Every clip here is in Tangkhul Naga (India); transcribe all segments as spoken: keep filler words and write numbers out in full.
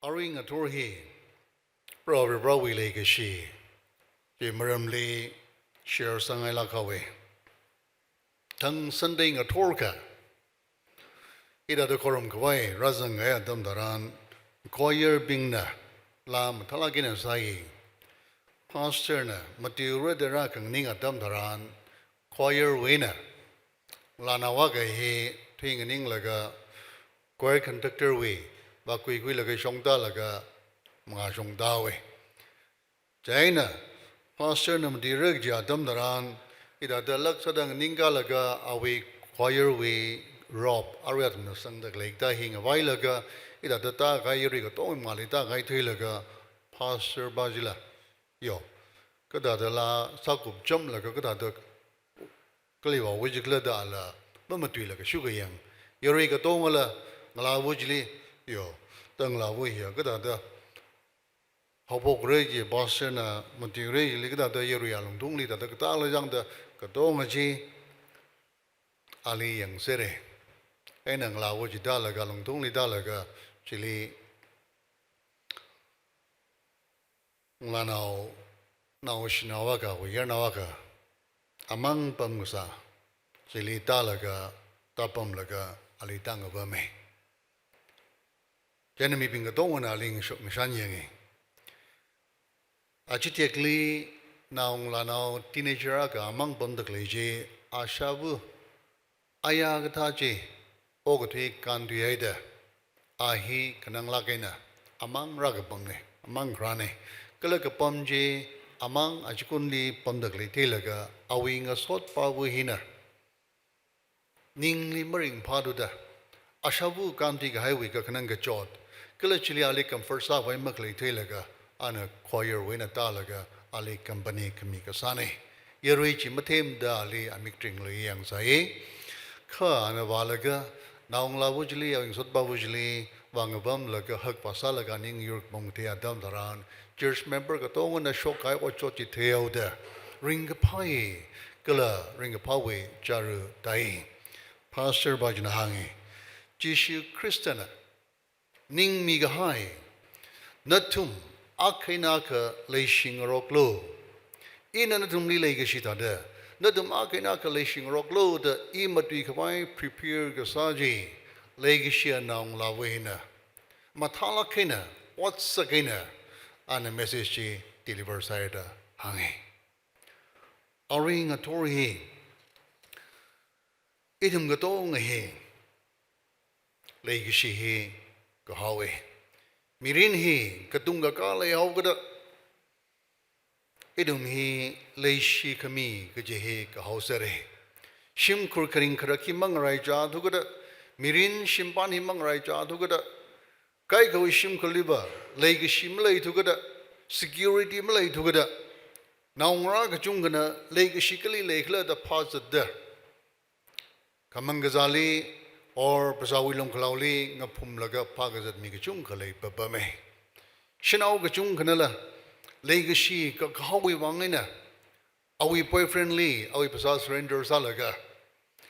Arui ngathor hi Proho Varewui leikashi chi maramli share sāngailāk haowa. Thang Sunday ngathorkha hithāda khorumkhavai rāzangkahai atam tharan, choir bingna laa mathālāk eina sāi. Pastor na matuira da rākhanganing atam tharan, choir wuina ngalānao akha hi thuinganinglaga choir conductor wui vākhuikhuilaga shongtālaga mangā shongtāhaowa. Chieina pastor na matuira kaji atam tharan, hithāda lāk sāda nganingkalaga awui choir wui robe arui athumna sangda khalei kathā hi ngavailaga, hithāda tākahai yarui katonga mangāli tākahai thuilaga, pastor pa chila, yo, kathāda laa sākupchamlaga kathāda khalei vāva chikhala da ala mamatuilaga shukayang. Yarui katongala ngalāva chili, yo, da ngalāva hiya kathāda haophokra kaji pastor na matuira chili kathāda yarui alungthungli thāda katāla chāngda katonga chi ali yangsera. Eina ngalāva chi tālaga, alungthungli tālaga, chili ngalānao, naoshinao akha, wui yarnao akha, amang pamkasā, chili tālaga, tāpamlaga, ali tāngapama. Chieina mibing katongana ali ngasho-, ngashan yanga. Achi tekli naongalānao teenager akha amang pamda khalei chi, ashāva aya kathā chi okathui kānthuihaida, a hi khananglāk eina amang rākapamna, amang kharāna. Kala kapam chi amang achikunli pamda khalei theilaga, awui ngasotpava hina ningli maringphāthuda, ashāva kānthuikahaiwui kakhanang kachot, kala chili ali comfort sākhavai makhalei theilaga, ana choir wuina tālaga ali company khami kasāna. Yarui chi mathemda ali amik tringli yangsai. Kha ana vālaga, naongalāva chili, awui ngasotpava chili vāngapamlaga, hak vāsālaga ningyur pamkathei atam tharan, church member katongana shokkahai otshot chi theihaoda, ringkaphāi, kala ringkaphāwui chara tāi. Pastor pa china hānga, Jishu Khristana ningmikahai, nathum akha eina akha leishingaroklu. Ina nathumli leikashi thāda, nathum akha eina akha leishingaroklu da I matuikhavai prepare kasā chi, leikashiya naongalāva hina mathālāk eina, otsak eina, ana message chi deliver sāi da hānga. Arui ngathor hi, ithum katonga hi leikashi hi kahaowa. Mirin hi katung kakā leihaokida, ithum hi leishikhami kaji hi kahaosera. Shimkhur kharing kharak hi mangaraichāthukida, mirin shimpan hi mangaraichāthukida, kaikhawui shimkhurliva leikashi maleithukida, security maleithukida, naongarā kachungkhana leikashi kali leikhala da phāzatda, khamang kazāli or phasāwui lungkhalaoli ngaphumlaga phākazat mi kachungkha leipapama. Shanao kachungkhanala leikashi kakahaowui vang eina awui boyfriend li awui phasā surrender sālaga,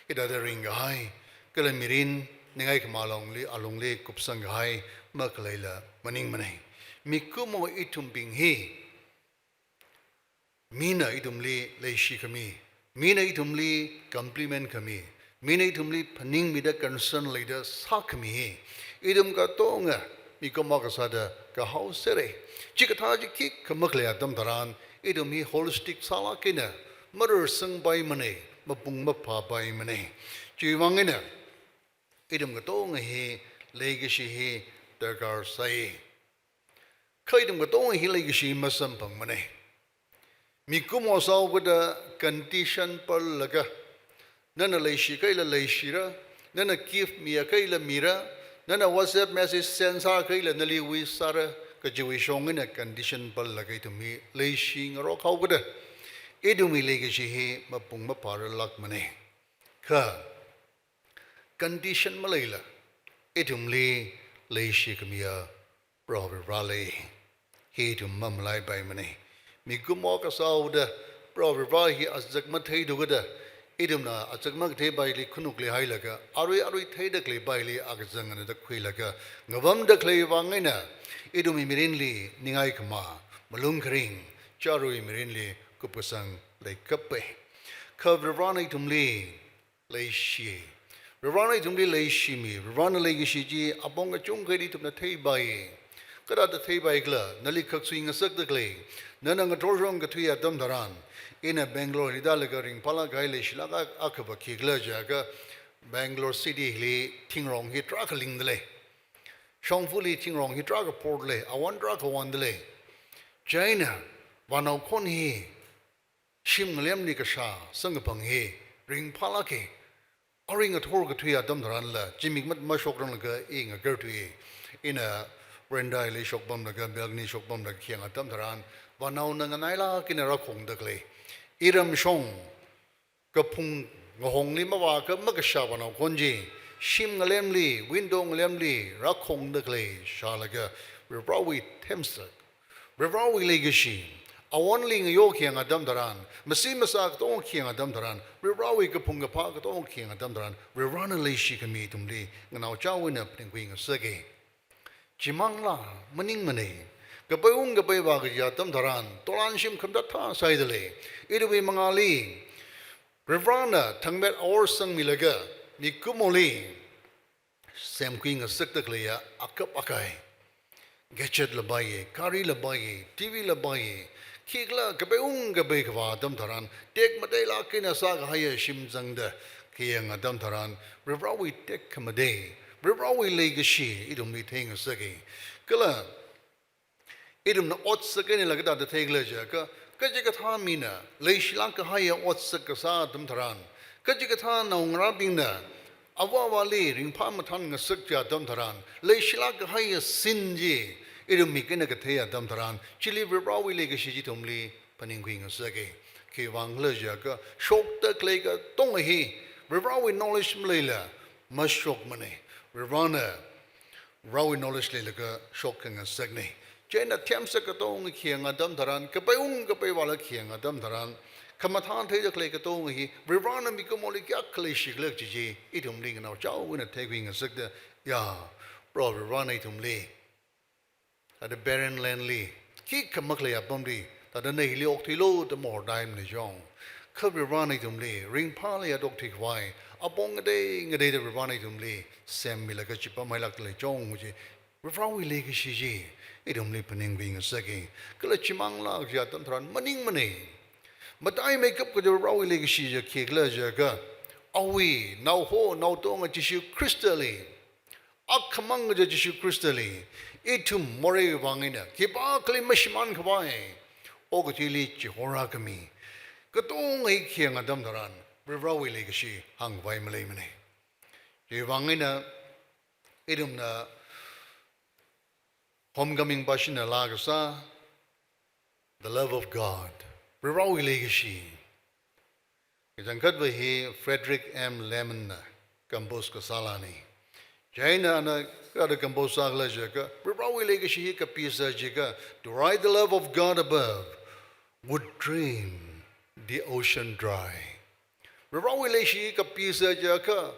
hithāda ringkahai, kala mirin ningai khamalongli, alungli kupsangkahai makhaleila maningmana. Mikumo ithumbing hi, mina ithumli leishikhami, mina ithumli compliment khami, mina ithumli phaningmida concern leida sākhami hi, ithum katonga mikumo kasāda kahaosera. Chikathā chi khikha makhalei atam tharan, ithum hi holistic sālāk eina mararsangpaimana, mapung maphāpaimana. Chiwui vang eina, ithum katonga hi leikashi hi darkar sāi. Kha ithum katonga hi leikashi masamphangmana. Mikumo sāhaokida condition pallaga, nana leishikhaila leishira, nana gift miyakhaila mira, nana WhatsApp message send sākhaila nali wish sāra, kajiwui shong eina condition pallaga ithum hi leishingarok haokida, ithumwui leikashi hi mapung maphārarlākmana. Kha condition maleila ithumli leishikhamiya Proho Vare lei. Hi ithum mamalaipaimana. Mikumo kasāhaoda Proho Vare hi azak matheithukida, ithumna azak makatheipaili khanukli hailaga, arui arui theida khaleipaili akachang anada khuilaga ngapamda khalei vang eina, ithumwui mirinli ningai khama, malung kharing, chārawui mirinli kupkasang leikapai. Kha Varivarana ithumli leishi. Varivarana ithumli leishimi, Varivarana leikashi chi apong kachungkhali ithumna theipai. Kathāda theipai khala, nali khaksui ngasakda khalei, nana ngathor shong kathui atam tharan, ina Bangalore li tālaga ringphālāk kahai leishilāk kahai akhava khikhala jiakha, Bangalore City li thingrong hi tarākha lingda lei. Shongfali thingrong hi tarākha phorda lei, awon tarākha wonda lei. Chieina, vānao khon hi, shim ngalemli kashā samkaphang hi ringphālāka. Arui ngathor kathui atam tharanla, zimik mat mashokranglaga i ngakarthui. Ina verandaili shokpamlaga, balcony shokpamlaga khayang atam tharan, vānaona nganailāk eina rākhongda khalei. Iram shong, kaphung ngahongli mavākha makashā vānao khon chi, shim ngalemli, window ngalemli, rākhongda khalei shālaga, Varivarawui themsak, Varivarawui leikashi, awonli ngayo khayang atam tharan, masi masā katonga khayang atam tharan, Varivarawui kaphung kaphā katonga khayang atam tharan, Varivarana leishi khami ithumli, nganaochaowui eina phaningkhui ngasaka. Chimangla, maningmana. Kapeiung kapeiva kaji atam tharan, tolan shim khamathā sāda lei. Ithumwui mangāli, Varivarana thangmet awor sangmilaga, mikumoli semkhui ngasakda khaleiya akhap akhai. Gadget la paiya, gari la paiya, T V la paiya, khikhala kapeiung kapei kavā atam tharan, tekmateilāk eina sākahaiya shim zangda khayang atam tharan, Varivarawui tekhamatei, Varivarawui leikashi ithumli theingasaka. Kala ithumna otsak einala kathāda theikhala jiakha, kachikathā mina leishilāk kahaiya otsak kasā atam tharan, kachikathā naongarābingna ava avāli ringphā mathān ngasak chi atam tharan, leishilāk kahaiya sin chi ithum mik eina kathei atam tharan, chili Varivarawui leikashi chi ithumli phaningkhui ngasaka. Khiwuivang khala jiakha, shokda khalei katonga hi Varivarawui knowledge maleila mashokmana. Varivarana Varivarawui knowledge leilaga shok khangasakna. Chieina themsak katonga khayang atam tharan, kapeiung kapeivala khayang atam tharan, khamathā theida khalei katonga hi Varivarana mikumoli kayākha leishi khala kaji chi, ithumli nganaochaowui eina theikhui ngasakda, ya, Proho Varivarana ithumli, thāda barren land li, khikha makhalei apamli, thāda na hili okthuilu da mahordaimana chong. Kha Varivarana ithumli ringphāli yatok thuikhavai, apong ngatei ngateida Varivarana ithumli semmilaga chipamhailākda lei chong chi, Varivarawui leikashi chi ithumli phaningkhui ngasaka. Kala chimangla kaji atam tharan maningmana. Mataimeikap kaja Varivarawui leikashi chi khikhala jiakha, awui naoho naotonga Jishu Khristali, akhamang kaja Jishu Khristali, ithum moreiwui vang eina khipākhali mashimānkhavai, okathuili chihorā khami katonga hi khayang atam tharan, Varivarawui leikashi hāngkhavai maleimana. Chiwuivang eina ithumna homecoming passion na laa kasā, The Love of God, Varivarawui leikashi. Kachangkhatva hi Frederick M. Lehman na compose kasā laana. Chieina ana kathāda compose sākhala jiakha, Varivarawui leikashi hi kapisā jiakha, to write the love of God above would drain the ocean dry. Varivarawui leishi kapisā jiakha,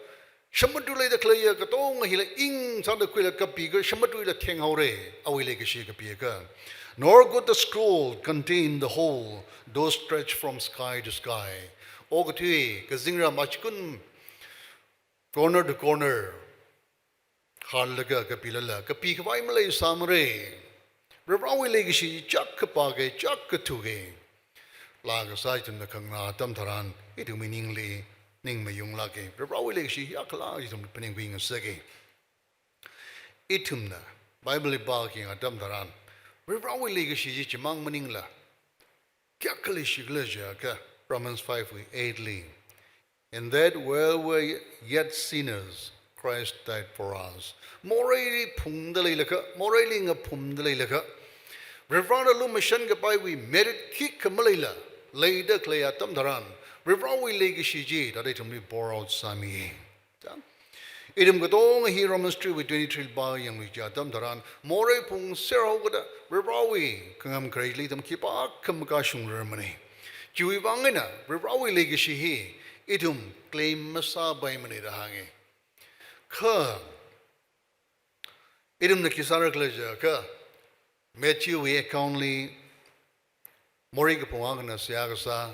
shamatui leida khaleiya katonga hila ing sāda khuilaga kapikha shamatui la thenghaora, awui leikashi kapiakha. Nor could the scroll contain the whole, though stretched from sky to sky. Okathui kazingram achikun, corner to corner, hānlaga kapilala, kapikhavai maleisāmara. Varivarawui leikashi chāk kapāka, chāk kathuka. Laa kasā ithumna khanganā atam tharan, ithumwui ningli ning mayunglāka. Varivarawui leikashi hiyākhala ithum phaningkhui ngasaka. Ithumna Bible li pākhayang atam tharan, Varivarawui leikashi chi chimang maningla, kayākha leishikhala jiakha, Romans five wui eight li, "In that while we were yet sinners, Christ died for us." Moreili phungda leilakha, moreili ngaphumda leilakha, Varivarana lumashan kapaiwui merit khikha maleila, leida khalei atam tharan, Varivarawui leikashi chi thāda ithumli pour out sāmi. Chang. Ithum katonga hi Romans three wui twenty-three li pāyanglu chi atam tharan, morei phungser haokada, Varivarawui kangam khareli ithum khipākha makashungrarmana. Chiwuivang eina, Varivarawui leikashi hi, ithum claim masāpaimana da hānga. Kha, ithumna khi sārakhala jiakha, Matthew wui account li morei kaphung akhana seihā kasā,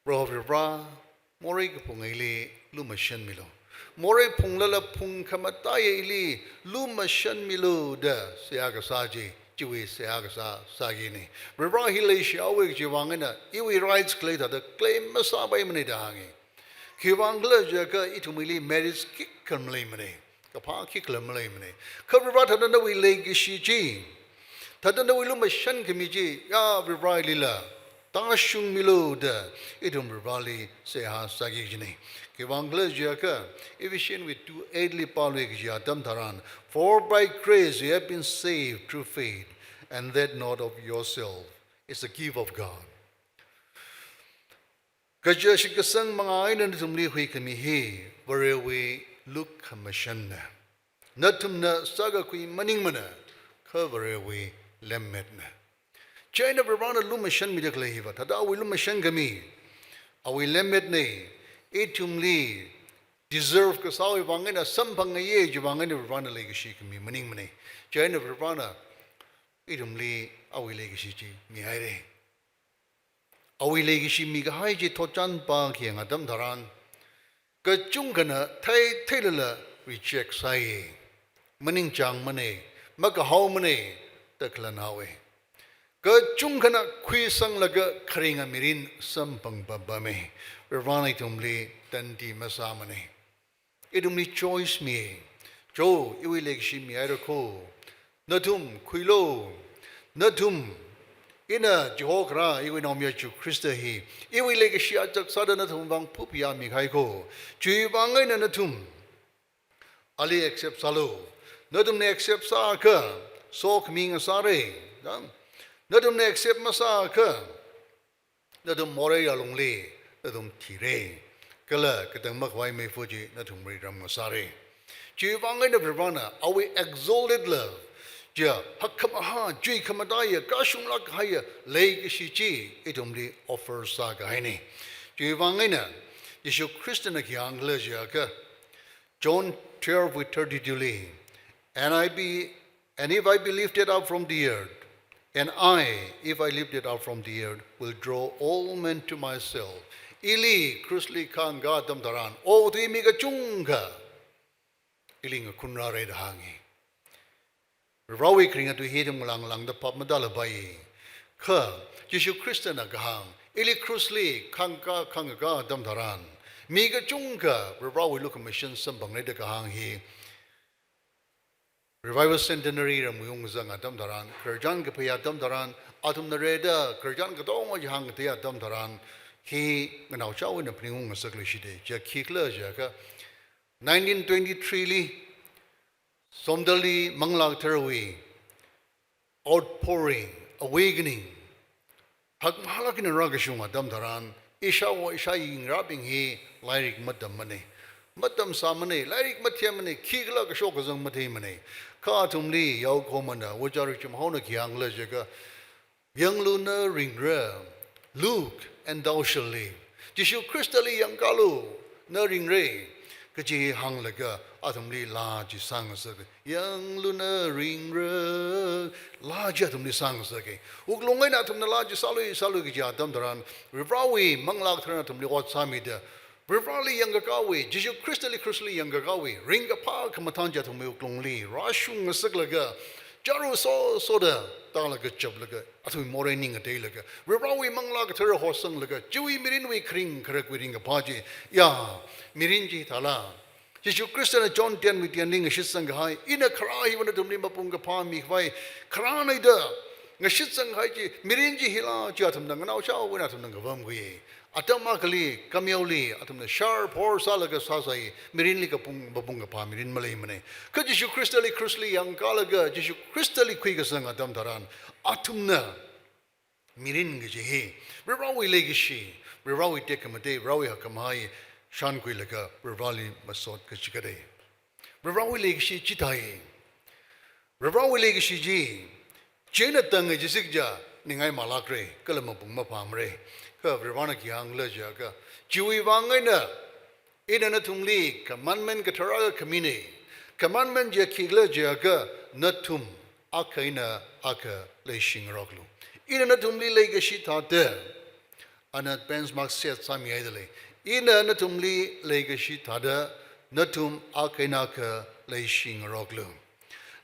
Proho Varivara, morei kaphung hili lumashanmilu. Morei phunglala phung khamataiya ili lumashanmilu da seihā kasā chi, chiwui seihā kasā sākini. Varivara hi leishihaowa kajiwui vang eina, iwui rights khalei thāda claim masāpaimana da hāngi. Khiwui vang khala jiakha ithumwuili merits khikha maleimana. Kaphā khikhala maleimana. Kha Varivara thāda nawui leikashi chi, thāda nawui lumashan khami chi, ya Varivaralila tāshungmilu da ithum Varivarali seihā sāki kajina. Khiwui vang khala jiakha, Ephesians wui two eight li pāluiki kaji atam tharan, "For by grace you have been saved through faith, and that not of yourself. It's a gift of God." Kaja shitkasang manga eina nathumli huikhami hi Varewui lukhamashanna. Nathumna sākakhui maningmana, kha Varewui lemmetna. Chieina Varivarana lumashanmida khalei hiva, thāda awui lumashan khami, awui lemmetna, ithumli deserve kasāwui vang eina samphangngaiya chiwui vang eina Varivarana leikashi khami maningmana. Chieina Varivarana ithumli awui leikashi chi mihaira. Awui leikashi mikahai chi thotchan pākayang atam tharan, kachungkhana thei theilala reject sāi. Maningchāngmana, makahaomana da khalan haowa. Kachungkhana khuisanglaga kharinga mirin samphang pāpama. Varivarana ithumli tandi masāmana. Ithumli choice mi. Cho, iwui leikashi mihaira kho. Nathum khuilu. Nathum, ina Jihokharā, iwui naomayara Jesu Khrista hi, iwui leikashi achak sāda nathum vang phupiya mikahai kho. Chiwui vang eina nathum ali accept sālu. Nathumna accept sāakha, sokhami ngasāra. Nathumna accept masāakha, nathum morei ralungli nathum thira. Kala katang makhavai meifa chi nathumli ram ngasāra. Chiwui vang eina Varivarana awui exalted love, chiya hakkhamahā, chuikhamataiya, kashunglāk kahaiya leikashi chi ithumli offer sākahaina. Chiwui vang eina Jesu Khristana khi hāng khala jiakha, John twelve wui thirty-two li, "And I be, and if I be lifted up from the earth, and I, if I lifted up from the earth, will draw all men to myself." Ili krushli khāngkā atam tharan, okathui mi kachungkha ili ngakhun rāra da hāngi. Varivarawui kharinga tui hi ithum ngalāng ngalāngda phap matālapai. Kha, Jesu Khristana kahāng, ili krushli khāngkā, khāngkā atam tharan, mi kachungkha Varivarawui lukhamashan samphangra da kahāng hi, Revival Centenary ramwui ungzang atam tharan, khararchan kaphā atam tharan, athumna rida khararchan katonga chi hāngkathei atam tharan, hi nganaochaowui eina phaningung ngasakluishita. Chiya khikhala jiakha, nineteen twenty-three li, Somdalli Manglā Katharawui outpouring, awakening, hakmahālāk eina rākashung atam tharan, ishāwo ishāyi ngarābing hi lairik matammana. Matamsāmana, lairik mathemmana, khikhala kashok kazang matheimana. Kha athumli yaokahomana, Vācharei Chimhaona khi hāng khala jiakha, "Yanglu na ringra, look and thou shalt live." Jishu Khristali yangkālu, na ringra, kaji hānglaga athumli laa chi sāngasaka. "Yanglu na ringra," laa chi athumli sāngasaka. Wuklung eina athumna laa chi sālui, sālui kaji atam tharan, Varivarawui Manglā Katharana athumli ot sāmida, Varivarali yangkakāwui, Jishu Khristali krushli yangkakāwui ringkaphā khamathān chi athumwui wuklungli rāshung ngasaklaga, charu sosoda tālaga chaplaga, athumwui morei ning ngateilaga, Varivarawui Manglā Kathara hosanglaga, chiwui mirinwui kharing kharakwui ringkaphā chi, ya, mirin chi thāla, Jishu Khristana John ten wui ten li ngashitsang kahai, ina kharā hiva nathumli mapung kaphā mikhavai kharāna da ngashitsang kahai chi, mirin chi hila chi athumna nganaochaowui eina athumna ngavamkhui. Atam akhali, kameoli, athumna sharphor sālaga sāsai, mirinli kapung, mapung kaphā mirin maleimana. Kha Jishu Khristali krushli yangkālaga, Jishu Khristali khuikasang atam tharan, athumna mirin kaji hi, Varivarawui leikashi, Varivarawui tekhamatei, Varivarawui hakkhamahā shankhuilaga, Varivarali masot kachikatei. Varivarawui leikashi chithāi. Varivarawui leikashi chi, chieina tanga jisik ja, ningai malākra, kala mapung maphāmara. Kha Varivarana khi hāng khala jiakha, chiwui vang eina, ina nathumli commandment kathara khamina. Commandment chi khikhala jiakha, nathum akha eina akha leishingaroklu. Ina nathumli leikashi thāda, ana benchmark set sāmihaida lei. Ina nathumli leikashi thāda, nathum akha eina akha leishingaroklu.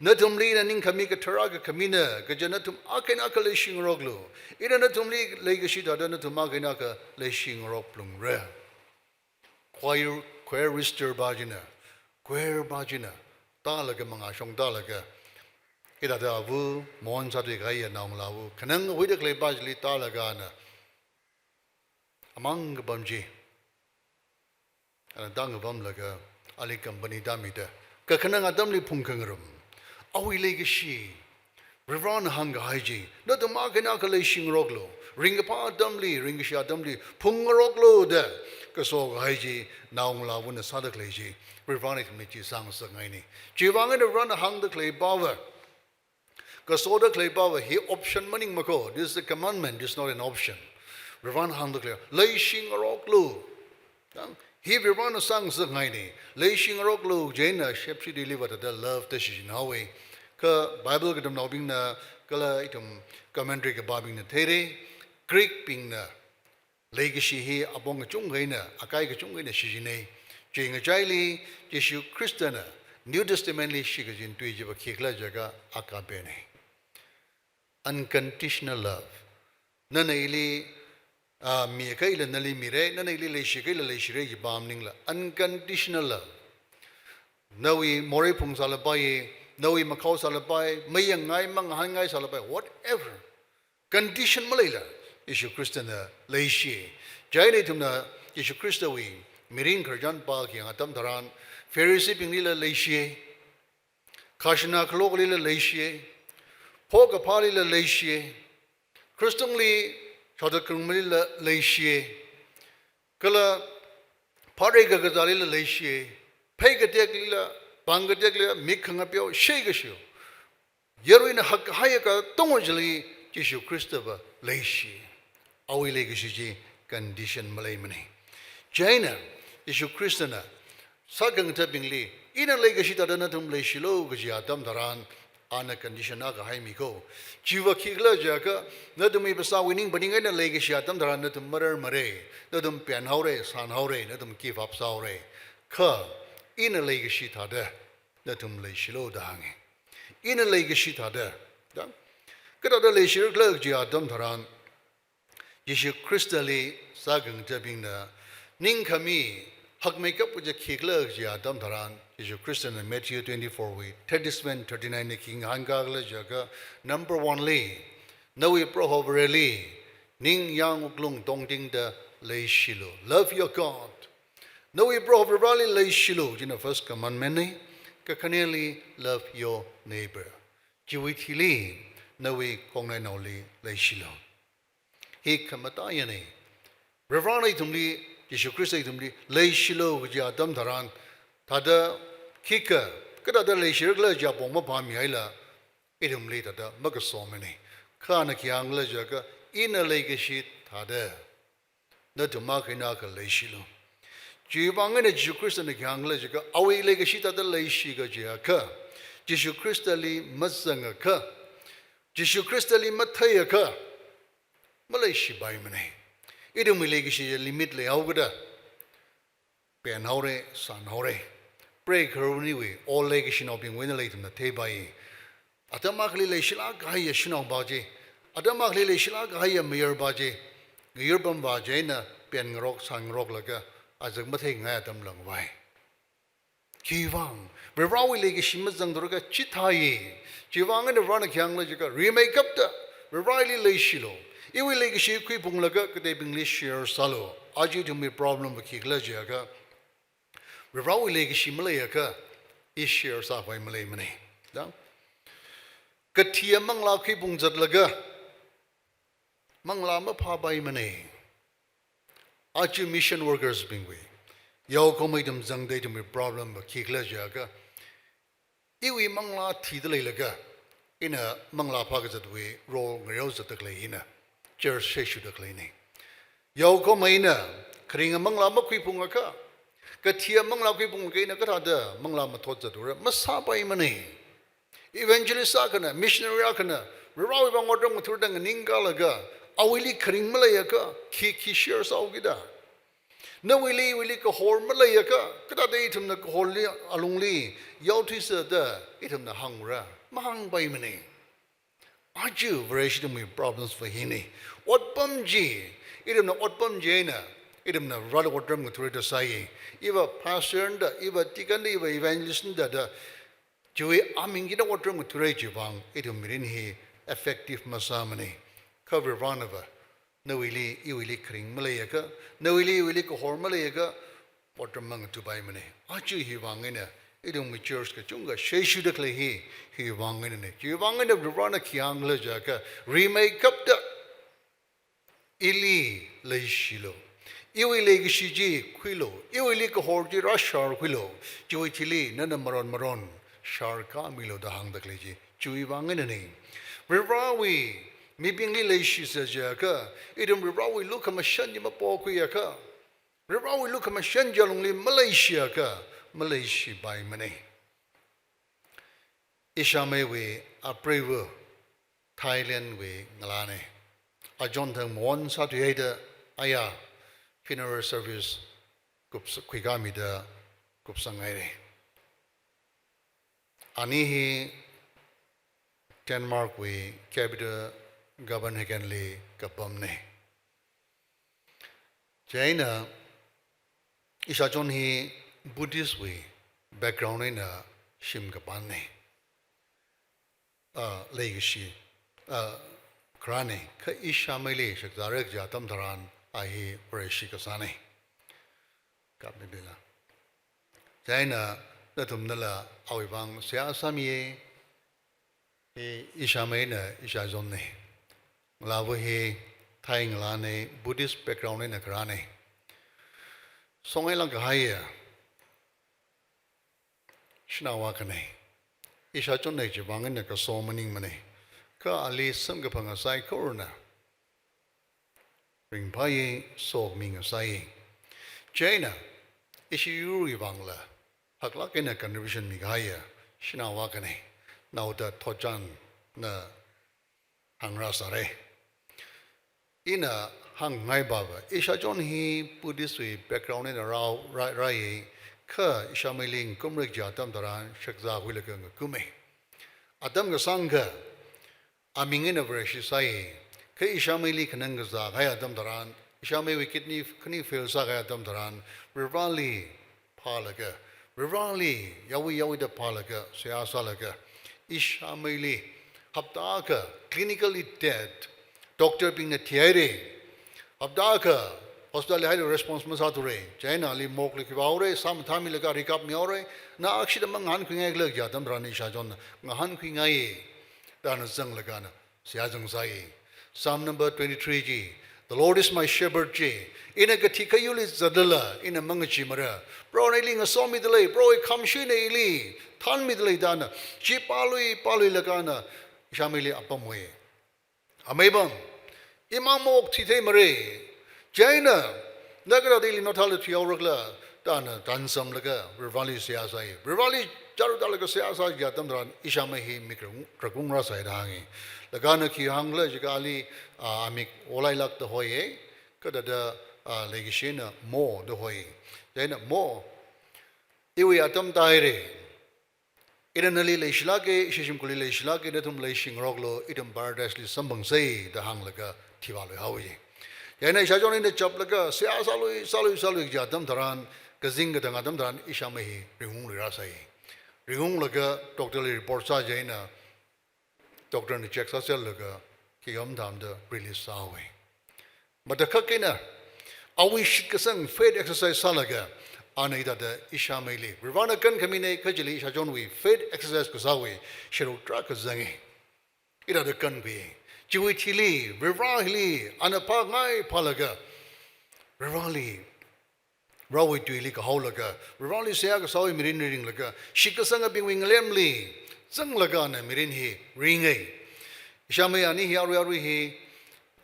Nathumli ina ningkhami kathara kakhamina, kaja nathum akha eina akha leishingaroklu. Ina nathumli leikashi thāda, nathum akha eina akha leishingarok phalungra. Choir, choir register pā china, choir pā china, tālaga mangāshong tālaga, hithāda avu, mon sāthui kahaiya naongalāva, khanang huida khalei pā chili tālaga ana, amang kapam chi, ana tānga pamlaga, ali company tāmida, kakhanang atamli phungkhangarum. Awui leikashi, Varivarana hāngkahai chi, nathum akha eina akha leishingaroklu. Ringkaphā atamli, ringkashi atamli, phungngaroklu da, kaso kahai chi, naongalāvana sāda khalei chi, Varivarana ithumli chi sāngasakngaina. Chiwuivang eina Varivarana hāngda khalei pāva, kasoda khalei pāva, hi option maningmako. This is a commandment, this is not an option. Varivarana hāngda khalei, leishingaroklu. Dang, hi Varivarana sāngasakngaina, leishingaroklu, chieina Shepshi deliver thāda love da shichinhaowa. Kha Bible katamnaobingna, kala ithum commentary kapābingna theira, Greek bingna, leikashi hi apong kachungkha eina, akai kachungkha eina shichina. Chi ngachaili, Jishu Khristana, New Testament li shikachin tui chiva khikhala jiakha agape na. Unconditional love. Nana ili, ah, miakha ila nali mira, nana ili leishikha ila leishira kaji pā maningla. Unconditional love. Nawui morei phungsālapai, nawui makhao sālapai, mayangngai, mangahānngai sālapai, whatever. Condition maleila, Jishu Khristana leishi. Chieina ithumna Jishu Khristawui mirin khararchan pākayang atam tharan, Pharisee binglila leishi, khajana khaloklila leishi, pho kaphālila leishi, Khristungli shaothat kharumalila leishi, kala pharei kakazālila leishi, phei kateklila, pāng kateklila, mik khangapeo, shei kashiu, yaruina hakkahaiya katonga chili Jishu Khristava leishi. Awui leikashi chi condition maleimana. Chieina, Jishu Khristana sākhangathabingli, ina leikashi thāda nathum leishilu kaji atam tharan, ana condition akha haimiko. Chiva khikhala jiakha, nathumwui phasāwui ning phaning eina leikashi atam tharan nathum mararmara, nathum penhaora, sānhaora, nathum give up sāhaora. Kha, ina leikashi thāda nathum leishilu da hānga. Ina leikashi thāda, da, kathāda leishirakhala kaji atam tharan, Jishu Khristali sākhangathabingna ningkhami hakmeikap kaja khikhala kaji atam tharan, Jishu Khristana Matthew twenty-four wui thirty-seven, thirty-nine li khi ngahānkakhala jiakha, number one li, nawui Proho Vareli ningyāng wuklung tongtingda leishilu. Love your God. Nawui Proho Vareli leishilu, china first commandment na, kakhaneli love your neighbor. Chiwui thili, nawui khongnainaoli leishilu. Hi khamataiya na. Varivarana ithumli, Jishu Khrista ithumli leishilu kaji atam tharan, thāda khikha, kathāda leishirakhala kaji apong maphāmihaila, ithumli thāda makasomana. Kha ana khi hāngkhala jiakha, ina leikashi thāda nathum akha eina akha leishilu. Chiwuivang eina Jishu Khristana khi hāngkhala jiakha, awui leikashi thāda leishi kajiakha, Jishu Khristali mazangakha, Jishu Khristali matheiakha, maleishipaimana. Ithumwui leikashi limit leihaokida, penhaora, sānhaora. Preigaharuniwui, old leikashinaobingwui eina ithumna theipai. Atam akhali leishilāk kahaiya shanaopā chi, atam akhali leishilāk kahaiya mayarpā chi, ngayurpamva chieina penngarok, sānngaroklaga, azak matheingai atam langvai. Khiwuivang, Varivarawui leikashi mazangthurakha chithāi. Chiwuivang eina Varivarana khi hāngkhala jiakha, rimeikapta Varivarali leishilu. Iwui leikashi khuiphunglaga kateibingli share sālu. Aja ithumwui problem va khikhala jiakha, Varivarawui leikashi maleiakha, i share sāpai maleimana. Da? Kathiya manglā khuiphung zatlaga, manglā maphāpaimana. Aja mission workers bingwui, yaokahoma ithum zangda ithumwui problem va khikhala jiakha, iwui manglā thida leilaga, ina manglā phākazatwui role ngayao zatda khalei hina, church sheshuda khaleina. Yaokahoma ina, kharinga manglā makhuiphungakha, kathiya manglā khuiphungakha ina kathāda manglā mathot zatura, masāpaimana. Evangelist akhana, missionary akhana, Varivarawui vang otram ngathurda nganingkalaga, awuili kharing maleiakha, khi khi share sāhaokida. Nawuili, iwuili kahor maleiakha, kathāda ithumna kahorli, alungli, yaothuisa da, ithumna hāngra, mahāngpaimana. Aja Vareshi ithumwui problems va hina. Otpam chi, ithumna otpam chi eina, ithumna Vareli otram ngathurda sāya. Iva pastor da, iva deacon da, iva evangelist da da, chiwui aming kida otram ngathura chiwui vang, ithum mirin hi effective masāmana. Kha Varivarana va, nawuili, iwuili kharing maleiakha, nawuili, iwuili kahor maleiakha, otram mangathupaimana. Aja hiwui vang eina, ithumwui church kachungkha sheshuda khalei hi, hiwui vang einana. Chiwui vang eina Varivarana khi hāngkhala jiakha, rimeikapta, ili leishilu. Iwui leikashi chi khuilu. Iwuili kahor chi rāsharkhuilu. Chiwui thili nana maron maron sharkāmilu da hāngda khalei chi, chiwui vang einana. Varivarawui mibingli leishisa jiakha, ithum Varivarawui lukhamashan chi mapokhuiakha, Varivarawui lukhamashan chi alungli maleishiakha, maleishipaimana. Ishāmeiwui apreiva Thailand wui ngalāna. Achon thang mawon sāthuihaida aya funeral service kupsa-, khuikāmida kupsanghaira. Ani hi Denmark wui capital Copenhagen li kapamna. Chieina, ishāchon hi Buddhist wui background eina shim kapāna. Ah, leikashi, ah, kharāna, kha ishāmeili shakzāra kaji atam tharan a hi Vareshi kasāna. Kapmibila. Chieina, nathumnala awui vang seihā sāmiya, hi ishāmei eina ishāchonna. Ngalāva hi Thai ngalāna, Buddhist background eina kharāna. Songailāk kahaiya shanao akhana. Ishāchonna chiwui vang eina kaso maningmana. Kha ali samkaphanga saikorana ringphāya, sokhami ngasāya. Chieina, ishi yurwui vangla haklāk eina contribution mikahaiya shanao akhana. Naoda Thotchanna hāngrāsāra. Ina hāngngai baba, ishāchon hi Buddhist wui background eina rao-, rā-, rāya, kha ishāmeili ngakumra kaji atam tharan shakzākhuilaga ngakuma. Atam kasāngkha, aming eina Vareshi sāya, kha ishāmeili khanang kazā kahai atam tharan, ishāmeiwui kidney khani fail sākahai atam tharan, Varivarali phālaga, Varivarali yawi yawida phālaga, seihā sālaga, ishāmeili hapta akha clinically dead, doctor bingna thihaira, hapta akha hospital li haida response masāthura, chieina ali morgue li khivāhaora, sā mathāmilaga ri kapmihaora, na akshida mangahānkhuingaikhala kaji atam tharan ishāchonna ngahānkhuingaiya, da ana zanglaga ana seihā zangsai. Psalm number twenty-three chi, "The Lord is my shepherd" chi, ina kathi kayurli zatlala ina mangacheemara. Prohona ili ngasomidalei, Prohowui khamashina ili thanmidalei da ana chi pālui pāluilaga ana ishāmeili apamhoi. Ameibing, imang maokthui theimara. Chieina, na kathāda ili naothāli thuihaorakhala, da ana tansamlaga, Varivarali seihā sāi. Varivarali chāra tālaga seihā sā kaji atam tharan, ishāmei hi mik rakung, rakung rāsai da hāngi. Laga ana khi hāngkhala jiakha ali, ah, amik olailākda hoiya, kathāda, ah, leikashina mo da hoi. Chieina mo, iwui atam tāhaira. Ina nali leishilāka, ishi shimkhurli leishilāka, nathum leishingaroklu, ithum paradise li samphangsei da hānglaga thivāluihaowa. Chieina ishāchon ina chaplaga, seihā sālui, sālui, sālui kaji atam tharan, kazing katang atam tharan, ishāmei hi ringungluirāsai. Ringunglaga doctor li report sā chieina, doctor na check sāserlaga, khikha mathāmada release sāhaowa. Matakhak eina, awui shitkasang faith exercise sālaga, ana hithāda ishāmeili, Varivarana kankhamina kajili ishāchonwui faith exercise kasāwui sharuk tarākha zanga. Hithāda kankhui. Chiwui thili, Varivara hili, ana phāngai phālaga, Varivarali, Varewui tuili kahaolaga, Varivarali seihā kasāwui mirin ringlaga, shitkasangabingwui ngalemli zanglaga ana mirin hi ringa. Ishāmei ani hi arui arui hi,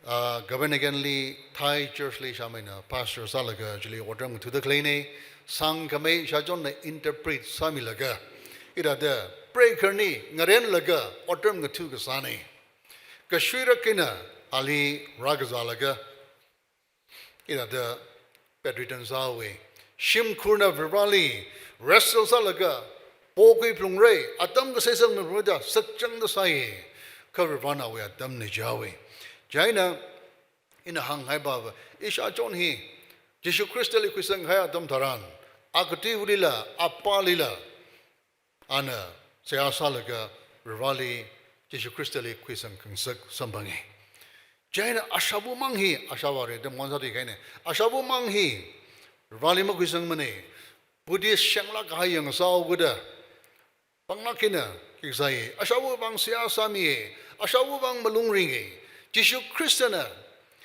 ah, Copenhagen li Thai church li ishāmeina pastor sālaga chili otram ngathāda khaleina, sangkhamei ishāchonna interpret sāmilaga, hithāda Preigahar ni ngarenlaga otram ngatha kasāna. Kashuirak eina ali rākazālaga, ina da bedridden sāhaowa. Shimkhurna Varivarali wrestle sālaga, pokhui phalungra, atam kasāsang phalungra da sakchangda sāya. Kha Varivarana awui atamna jihaowa. Chieina ina hānghaiva, ishāchon hi Jishu Khristali khuisang kahai atam tharan, akativulila, apālila, ana seihā sālaga Varivarali, Jishu Khristali khuisang khangasak samphanga. Chieina ashāvamang hi, ashāvā re dam ngon sāthui kahaina. Ashāvamang hi Varivarali makhuisangmana. Buddhist shenglāk kahai yang sāhaoda, panglāk eina khikha sāya. Ashāvāvang seihā sāmiya. Ashāvāvang malung ringa. Jishu Khristana,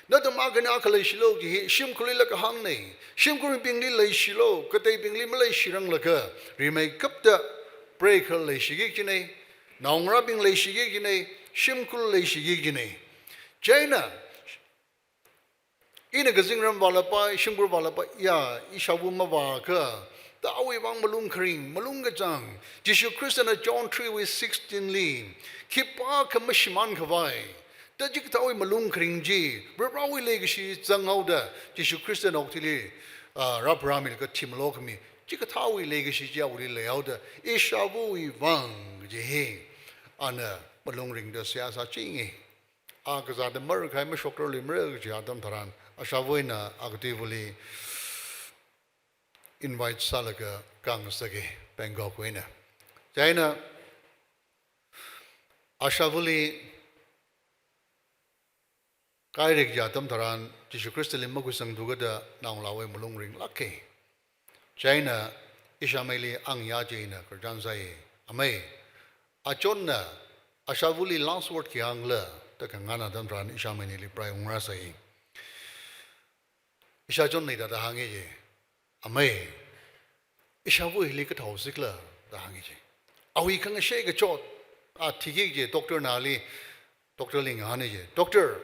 nathum akhana akha leishilu kaji hi shimkhurlila kahāngna. Shimkhurbingli leishilu, kateibingli maleishiranglaga, rimeikapta preigahar leishiki kajina, naongarābing leishiki kajina, shimkhur leishiki kajina. Chieina, ina kazingram vālapai, shimkhur vālapai, ya, ishāva mavāakha, da awuivang malung kharing, malung kachāng, Jishu Khristana John three wui sixteen li, khipākha mashimān khavai, da chikathāwui malung kharing chi, Varivarawui leikashi zanghaoda, Jishu Khristana okathuili, ah, rāpharāmilaga thimalo khami, chikathāwui leikashi chi awuili leihaoda, ishāvawuivang kaji hi, ana malung ringda seihā sāchinga. A kazāda marākahai mashokrarluimara kaji atam tharan, ashāvana akativali invite sālaga khangasaka, Bangkok wui eina. Chieina, ashāvali kahaira kaji atam tharan, Jishu Khristali makhuisangthu kada naongalāwui malung ringlāka. Chieina ishāmeili angayā china khararchan sāya. Amei, achonna ashāvali last word khi hāngkhala da khangahān atam tharan ishāmei anili preiung rāsai. Ishāchonna hithāda hānga ji. Amei, ishāva hili kathāhaosi khala da hānga ji. Awui khangashei kachot, a thiki kaji doctor nali, doctor li ngahāna ji. Doctor,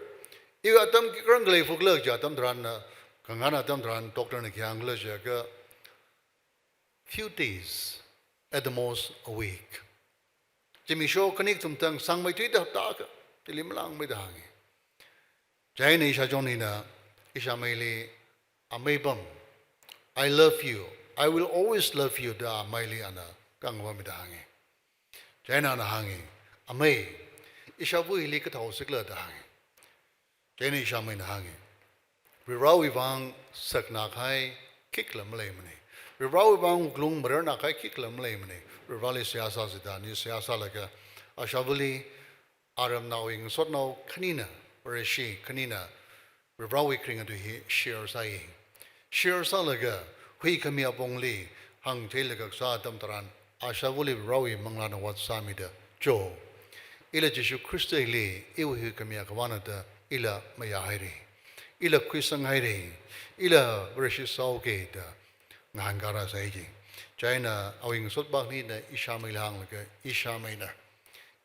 iwui atam khi kharing khalei phukla kaji atam tharan na, khangahān atam tharan doctor na khi hāngkhala jiakha, few days, at the most a week. Zimiksho khani kathum tang sāngmeithuida hapta akha, chili malāngmeida hānga. Chieina ishāchon hina, ishāmeili, amei pam, "I love you, I will always love you," da ameili ana khangapammida hānga. Chieina ana hānga, "Amei, ishāva hili kathāhaosi khala?" da hānga. Chieina ishāmeina hānga, "Varivarawuivang sakna kahai khikhala maleimana. Varivarawuivang wuklung mararna kahai khikhala maleimana. Varivarali seihā sāsida," ni seihā sālaga, ashāvali aramnaowui ngasotnao khanina, Vareshi khanina, Varivarawui kharinga tui hi share sāya. Share sālaga, huikhami apongli hāngtheilaga kasā atam tharan, ashāvali Varivarawui Manglāna vātsāmida, "Cho, ila Jishu Khristali iwui huikhami akhavāna da ila mayāhaira. Ila khuisanghaira. Ila Vareshi sāhaoki," da ngahānkā rāsai ji. Chieina awui ngasotpa khanina ishāmeili hānglaga, ishāmeina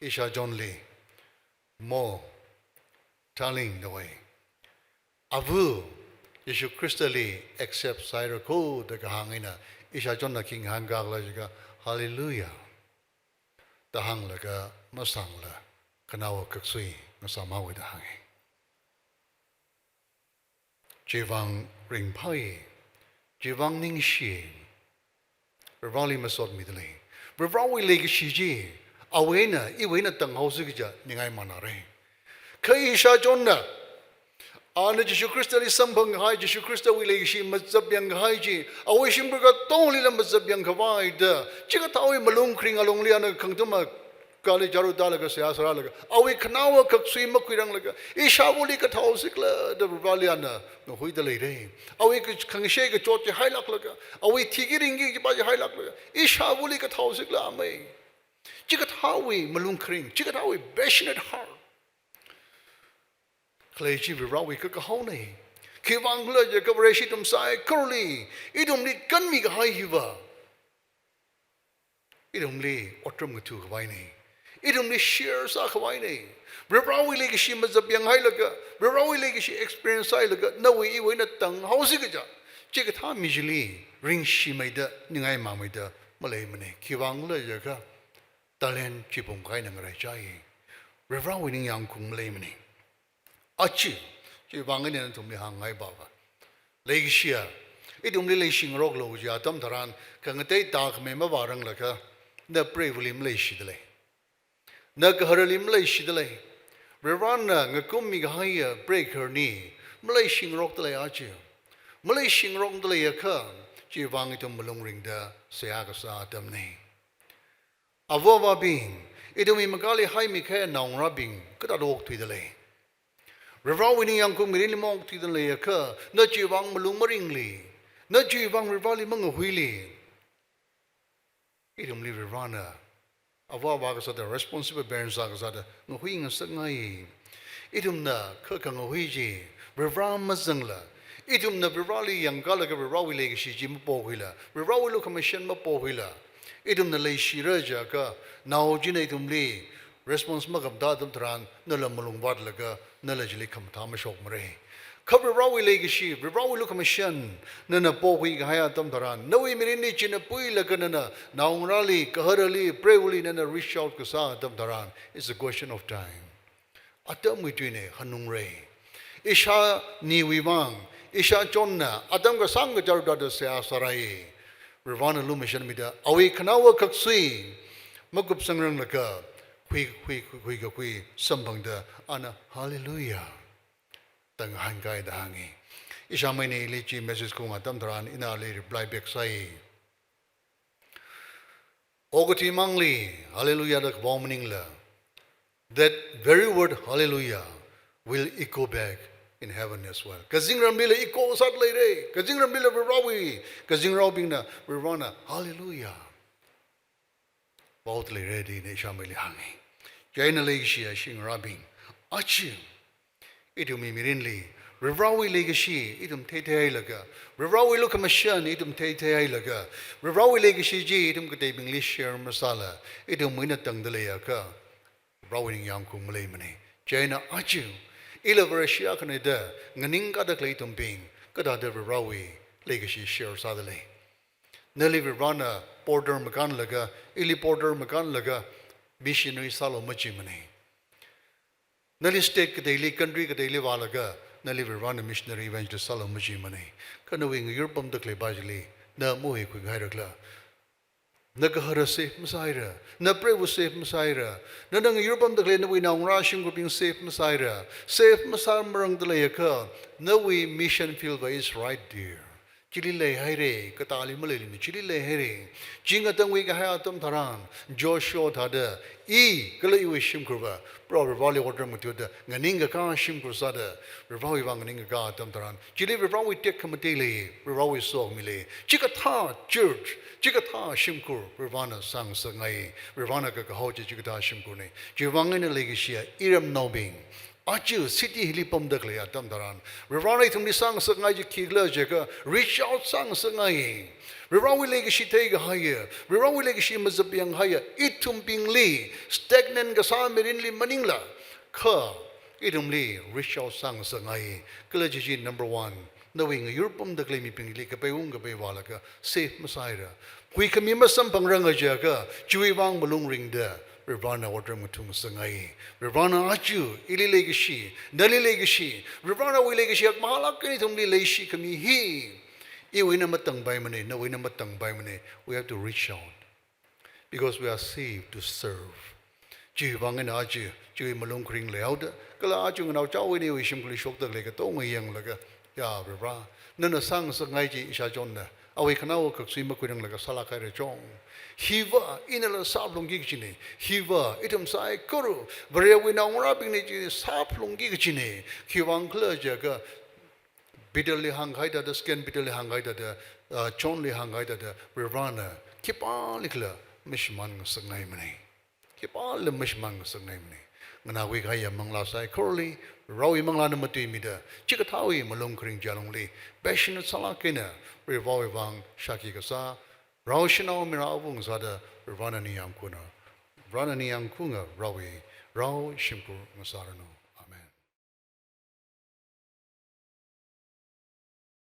ishāchonli, "Mo, darling," da hoi. "Ava, Jishu Khristali accept sāhaira ko," da kahāng eina, ishāchonna khi ngahānkā khala jiakha, "Hallelujah," da hānglaga masangla, khanaowa khaksui ngasāmhaowa da hānga. Chivang ringphai, chivang ningshi, Varivarali masotmida lei. Varivarawui leikashi chi, awui eina, iwui eina tanghaosi kaja ningai manāra. Kha ishāchonna, ana Jishu Khristali samphang kahai, Jishu Khristawui leikashi mazapyang kahai chi, awui shimkhur katongalila mazapyang khavai da, chikathāwui malung kharing alungli ana khangtum a kali jaru tālaga seihā sārālaga, awui khanaowa khaksui makhuiranglaga, ishāvali kathāhaosi khala da Varivarali ana ngahuida leira. Awui khangashei kachot chi hailāklaga, awui thiki ringki kajipa chi hailāklaga, ishāvali kathāhaosi khala amei. Chikathāwui malung kharing, chikathāwui passionate heart khalei chi Varivarawui kakahaona. Khiwuivang khala jiakha Vareshi ithum saikora, ithumli kanmi kahai hiva, ithumli otram ngatha khavaina. Ithumli share sā khavaina. Varivarawui leikashi mazapyang hailaga, Varivarawui leikashi experience hailaga, nawui iwui eina tanghaosi kaja, chikathā mi chili ringshimeida, ningai mangmeida maleimana. Khiwuivang khala jiakha, talent chi pung kahaina ngaraichai. Varivarawui ningyāngkhaung maleimana. Achi, chiwui vang eina nathumli hāngngai bava. Leikashiya, ithumli leishingaroklu kaji atam tharan, khangatei tākhamei mavāranglakha, na preivali maleishidalei. Na gaharali maleishidalei. Varivarana ngakummi kahaiya preigahar hi maleishingarokdalei achi. Maleishingarokdaleiakha, chiwui vang ithum malung ringda seihā kasā atamna. Ava avābing, ithumwui makāli haimi kahai naongarābing, kathāda okthuidalei. Varivarawui ningyāngkhaung mirinli maokthuidalei akha, na chiwui vang malung maringli, na chiwui vang Varivarali mangahuili. Ithumli Varivarana, ava avā kasāda, responsible parents sā kasāda, ngahui ngasakngai. Ithumna kha khangahui chi, Varivara mazangla. Ithumna Varivarali yangkalaga Varivarawui leikashi chi mapokhuila. Varivarawui lukhamashan mapokhuila. Ithumna leishira jiakha, nao china ithumli response makapda atam tharan, nala malung vātlaga, nala chili khamathā mashokmara. Kha Varivarawui leikashi, Varivarawui lukhamashan, nana pokhui kahai atam tharan, nawui mirinli china puilaga nana, naongarāli, gaharali, preivali nana reach out kasā atam tharan, it's a question of time. Atamwui tuina, hanungra. Ishāniwui vang, ishāchonna, atam kasāng kachar dada seihā sārai. Varivarana lumashanmida, awui khanaowa khaksui, makupsangranglaga, hui, hui, hui, hui kakhui samphangda, ana, Hallelujah. Tang hāngkahai da hāngi. Ishāmeina ili chi message khaung atam tharan, ina ali reply back sai. Okathui mangli, Hallelujah da kapao maningla, that very word Hallelujah will echo back in heaven as well. Kazingramlila echo sāda leira, kazingramlila Varivarawui, kazingraobingna Varivarana Hallelujah vaoda leira da ina ishāmeili hāngi. Chieina leikashiya shingarābing, achi, ithumwui mirinli, Varivarawui leikashi ithum theithei hailaga, Varivarawui lukhamashan ithum theithei hailaga, Varivarawui leikashi chi ithum kateibingli share masāla, ithum eina tangda leiakha, Varivarawui ningyāngkhaung maleimana. Chieina achi, ila Vareshi akhana da nganingkāda khalei ithumbing, kathāda Varivarawui leikashi share sādalei. Nali Varivarana porter makānlaga, ili porter makānlaga, missionary sālu majimana. Nali state kateili, country kateili vālaga, nali Varivarana missionary evangelist sālu majimana. Kha nawui ngayur pamda khalei pā chili, na mahuikhui ngairakla. Na gahara safe masāhaira, na preiva safe masāhaira, nana ngayur pamda khalei nawui naongarā shimkhurbing safe masāhaira, safe masāmarangda leiakha, nawui mission field va is right there. Chili leihaira, katāli maleilui, chili leihaira. Chi ngatangkhui kahai atam tharan, Joshua thāda, i kala iwui shimkhur va, Proho Varivarali otram ngathāda, nganingkakā shimkhur sāda, Varivarawui vang nganingkakā atam tharan, chili Varivarawui tekhamatei lei, Varivarawui sokhami lei. Chikathā church, chikathā shimkhur, Varivarana sāngasakngai, Varivarana kakahao chi chikathā shimkhurna. Chiwui vang eina leikashiya iramnaobing, aja city hili pamda khalei atam tharan, Varivarana ithumli sāngasakngai chi khikhala jiakha, reach out sāngasakngai. Varivarawui leikashi theikahaiya, Varivarawui leikashi mazapyanghaiya, ithumbingli, stagnant kasā mirinli maningla, kha ithumli reach out sāngasakngai. Kala chichi number one, nawui ngayur pamda khalei mibingli kapeiung kapei vālaga safe masāhaira. Huikhami masamphangranga jiakha, chiwui vang malung ringda, Varivarana otram ngathāngasakngai. Varivarana aja, ili leikashi, nali leikashi, Varivarawui leikashi akha mahālāk eina ithumli leishikhami hi, iwui eina matangpaimana, nawui eina matangpaimana. We have to reach out. Because we are saved to serve. Chiwui vang eina aja, chiwui malung kharing leihaoda, kala aja nganaochaowui nawui shimkhurli shokda khalei katonga yanglaga, ya Varivara, nana sāngasakngai chi ishāchonna, awui khanaowa khaksui makhuiranglaga sālāk haira chong. Hiva, inala sāphalungki kachina, hiva, ithum saikora, Varewui naongarābingna chi sāphalungki kachina, khiwui vang khala jiakha, Peterli hāngkahai thāda, second Peterli hāngkahai thāda, ah, Johnli hāngkahai thāda, Varivarana khipālikhala mashimān ngasakngaimana. Khipālikhala mashimān ngasakngaimana. Nganākhui kahaiya manglā saikorali, Varivarawui manglāna matuimida, chikathāwui malung kharing chi alungli, passionate sālāk eina, Varivarawui vang shākhi kasā, rao shanao mira awung sāda, Varivarana ningyāngkhaunga, Varivarana ningyāngkhaunga, Varivarawui, rao shimkhur ngasāranu.